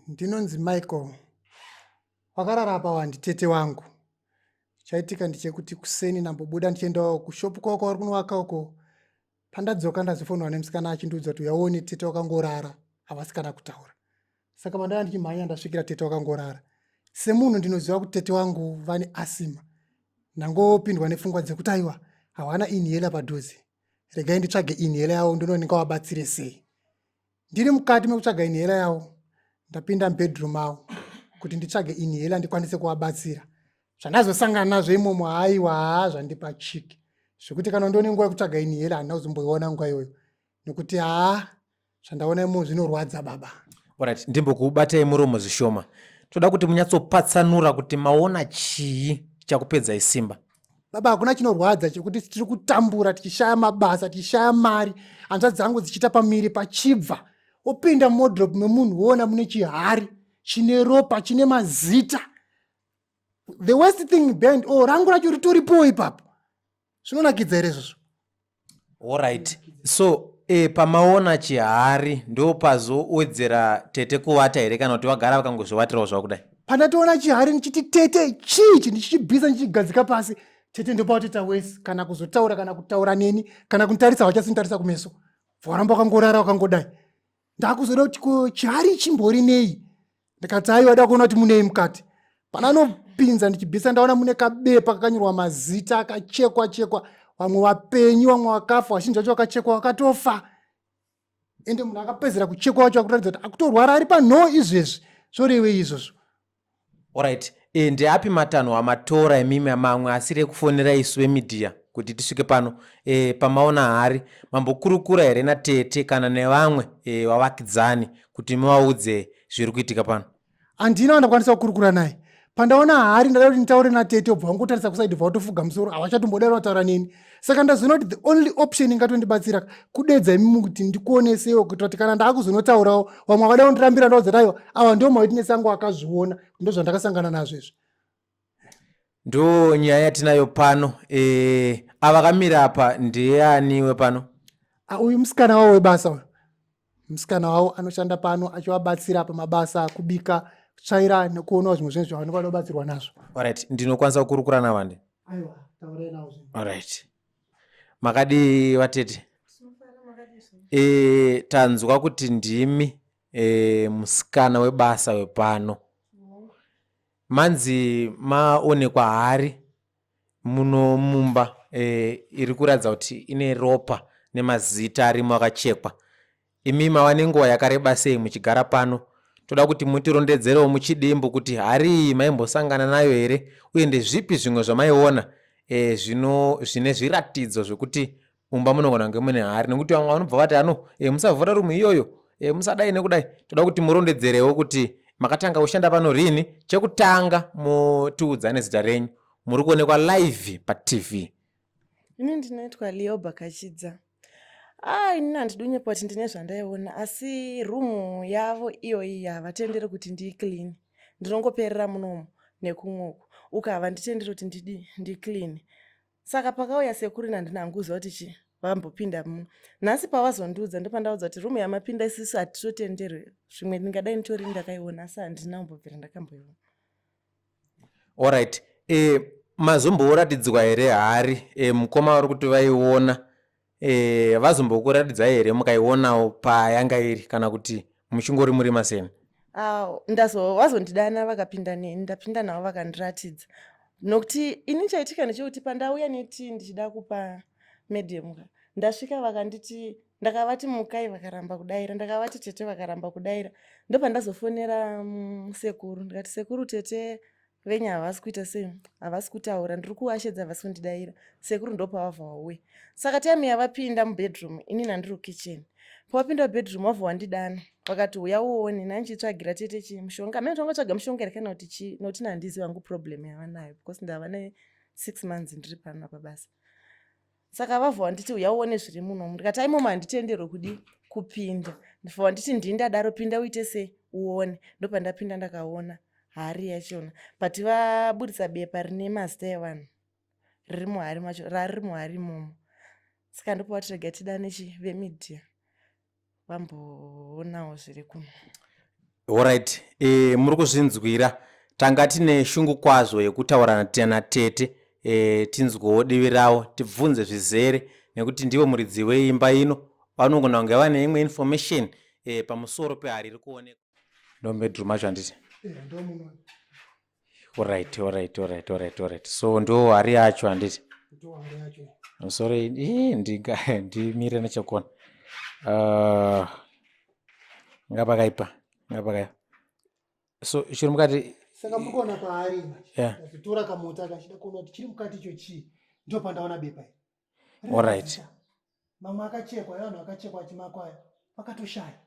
Ndinonzi Michael. Wakarara apa wandi tete wangu. Chaitika ndechekuti kuseni ndambobuda ndichiendawo kushop kwavo kwavari kunovaka uko. Pandadzoka ndazofonwa nemusikana achindiudza kuti uyaone tete wakangorara havasi kana kutaura. Saka pandaiva ndichimhanya ndasvikira tete wakangorara. Semunhu ndinoziva kuti tete wangu vane asima. Ndangopindwa nepfungwa dzekuti aiwa hawana inhaler padhuze. Regai nditsvage inhaler yavo ndinoona ndingavabatsire sei. Ndiri mukati mekutsvaga inhaler yavo ndapinda mubedroom mavo kuti nditsvage inhaler ndikwanise kuvabatsira. Zvandazosangana nazvo imomo haiwa haa zvandipa chiki zvekuti kana ndione nguva yekutsvaga inhaler handina kuzomboiona nguva iyoyo nekuti haa zvandaona imomo zvinorwadza baba. Alright, ndimbokubatai muromo zvishoma. Toda kuti munyatsopatsanura kuti maona chii chakupedzai simba. Baba, hakuna chinorwadza chekuti tiri kutambura tichishaya mabasa, tichishaya mari, hanzvadzi dzangu dzichiita pamiri pachibva, wopinda muwardrobe memunhu woona mune chihari chine ropa chine mazita. The worst thing behind all, rangu racho ritoripowo ipapo. Zvinonakidza here izvozvo? Alright. So pamaona chihari ndopazowedzera tete kuvata here kana kuti vagara vakangozvivatirawo zvavo kudai? Pandatoona chihari ndichiti tete chichi ndichichibvisa ndichigadzika pasi, tete ndopavatoita wesi kana kuzotaura kana kutaura neni kana kunditarisa vachasinditarisa kumeso. Varamba vakangorara vakangodai. Ndakuzoda kuti ko chihari chimbori nei? Ndikati aiwa da kuona kuti munei mukati. Pananopinza ndichibvisa ndaona mune kabepa kakanyorwa mazita akachekwa chekwa, vamwe vapenyu vamwe vakafa, vazhinji vacho vakachekwa vakatofa. Ende munhu akapedzera kuchekwa wacho akuratidza kuti akutorwara ari panhoo izvezvi. Zvorevei izvozvo? Alright, ndeapi matanho amatora imimi mamwe asiri ekufonera isu vemedia kuti tisvike pano? Pamaona hari mambokurukura here natete kana nevamwe vavakidzani kuti muvaudze zviri kuitika pano? Handina wandakwanisa kukurukura naye. Pandaona hari ndada kuti nditaure natete obva vangotarisa kusaidi bva vatofuga musoro havachatombodaro vataura neni. Saka ndazoona kuti the only option ingatondibatsira kudedza imimi kuti ndikuonesewo kuitira kuti kana ndaakuzonotaurawo vamwe vada kundirambira ndaudza kuti aiwa awa ndiwo mawitness angu akazviona ndozvandakasangana nazvo izvi. Ndo nyaya yatinayo pano. Avakamira apa ndiani wepano? Uyu musikana wavo webasa uyu. Musikana wavo anoshanda pano achivabatsira pamabasa kubika, kutsvaira nekuonawo zvimwe zvinhu zvavanenge vada kubatsirwa nazvo. Alright, ndinokwanisa kukurukura navo handi? Aiwa, taurai navo zvinhu. Alright. Makadii vatete? Tanzwa kuti ndimi musikana webasa wepano. Manzi maonekwa hari muno mumba iri kuratidza kuti ine ropa nemazita arimo akachekwa. Imi mava nenguva yakareba sei muchigara pano? Toda kuti mutirondedzerewo muchidimbu kuti hari iyi maimbosangana nayo here uye ndezvipi zvimwe zvamaiona zvino zvine zviratidzo zvekuti mumba munogona kunge mune hari, nekuti vamwe vanobva vati ano musavhura rumu iyoyo, musadai nekudai. Toda kuti murondedzerewo kuti makatanga kushanda pano rini. Chekutanga mutiudza nezita renyu, muri kuonekwa live paTV. Ini ndinoitwa Lioba Kachidza. Ini handidi kunyepa kuti ndine zvandaiona, asi rumu yavo iyoyi havatenderi kuti ndiiclean. Ndinongoperera munomu nekumwe uku. Uku havanditenderi kuti ndidi ndiclean. Saka pakauya sekuru ini handina hangu kuziva kuti chii vambopinda muno. Nhasi pavazondiudza ndopandaudza kuti room yamapinda isusu hatitotenderwe. Zvimwe ndingadai nditori ndakaiona asi handina kumbobvira ndakamboiona. Alright. Mazomboratidzwa here hari mukoma vari kuti vaiona vazombokuratidzai here mukaionawo payanga iri kana kuti muchingori murima seni? Vazondidana vakapinda neni, ndapinda navo vakandiratidza. Nokuti ini chaitika ndechekuti pandauya netii ndichida kupa medium ka, ndasvika vakanditi, ndakavati mukai vakaramba kudaira, ndakavati tete vakaramba kudaira. Ndopandazofonera sekuru ndikati sekuru tete venyu havasi kuita sei, havasi kutaura, ndiri kuvashedza havasi kundidaira. Sekuru ndopavabva vauya. Saka time yavapinda mubedroom ini ndandiri kukitchen, pavapinda mubedroom vabva vandidana vakati uya uone ndandichitsvagira tete chii mushonga. Amene tongotsvaga mushonga here kana kuti chii, nokuti handizivi hangu problem yavanayo because ndava ne 6 months ndiri pano pabasa. Saka vabva vanditi uya uone zviri munomu, ndikati aimomo handitenderwe kudi kupinda. Ndibva vanditi ndini ndadaro pinda uite sei uone. Ndopandapinda ndakaona hari yachona, but vaburitsa bepa rine mazita evanhu riri muhari macho, rari muhari imomo. Saka ndopavati rega tidane chi vemedia vamboonawo zviri kuno. Alright, e, muri kuzvinzwira tanga tine shungu kwazvo yekutaura natete e, tinzwewo divi ravo tibvunze zvizere nekuti ndivo muridzi weimba ino vanogona kunge vane imwe information e, pamusoro pehari iri kuonekwa ndo bedroom acho handiti Alright, alright, alright, alright, alright. So ndo hari yacho handiti? Ndo hari yacho. I'm sorry, ii ndinga ndimire nechekona. Uh, ngapakaipa, ngapakaipa. So chiri mukati Saka muri kuona paari manje. Yeah. Ndazotora kamota kachida kuona kuti chiri mukati icho chii. Ndo pandaona bepa iri. Rine Alright. mazita. Mamwe akachekwa, evanhu vakachekwa achimakwaya vakatoshaya.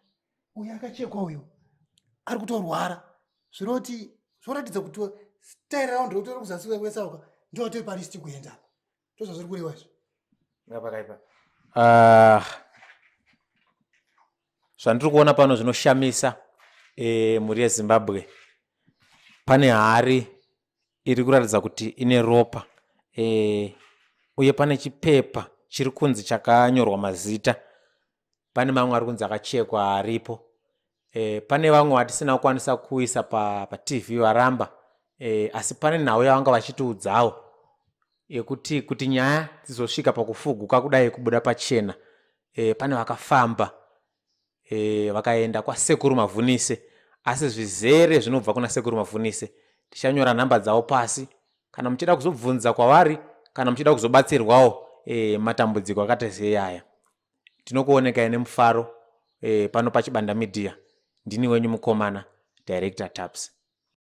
Uyu akachekwa uyu ari kutorwara. Zvinoti zvoratidza kuti style round rekutora kuzasi kwesauka ndo atori palisti kuenda apa. Ndozvazviri kureva izvo. Ngapakaipa. Ah, zvandiri kuona pano zvinoshamisa e, mhuri yeZimbabwe. Pane hari iri kuratidza kuti ine ropa e, uye pane chipepa chiri kunzi chakanyorwa mazita. Pane mamwe ari kunzi akachekwa aripo. E, pane vamwe vatisina kukwanisa kuisa patv pa varamba e, asi pane nhau yavanga vachitiudzawo yekuti kuti nyaya dzizosvika pakufuguka kudai kubuda pachena e, pane vakafamba e, vakaenda kwasekuru Mavhunise asi zvizere zvinobva kuna sekuru Mavhunise tichanyora nhamba dzavo pasi kana muchida kuzobvunza kwavari kana muchida kuzobatsirwawo e, matambudziko akaita seyaya tinokuonekai nemufaro e, pano pachibanda media ndini wenyu mukomana director Taps.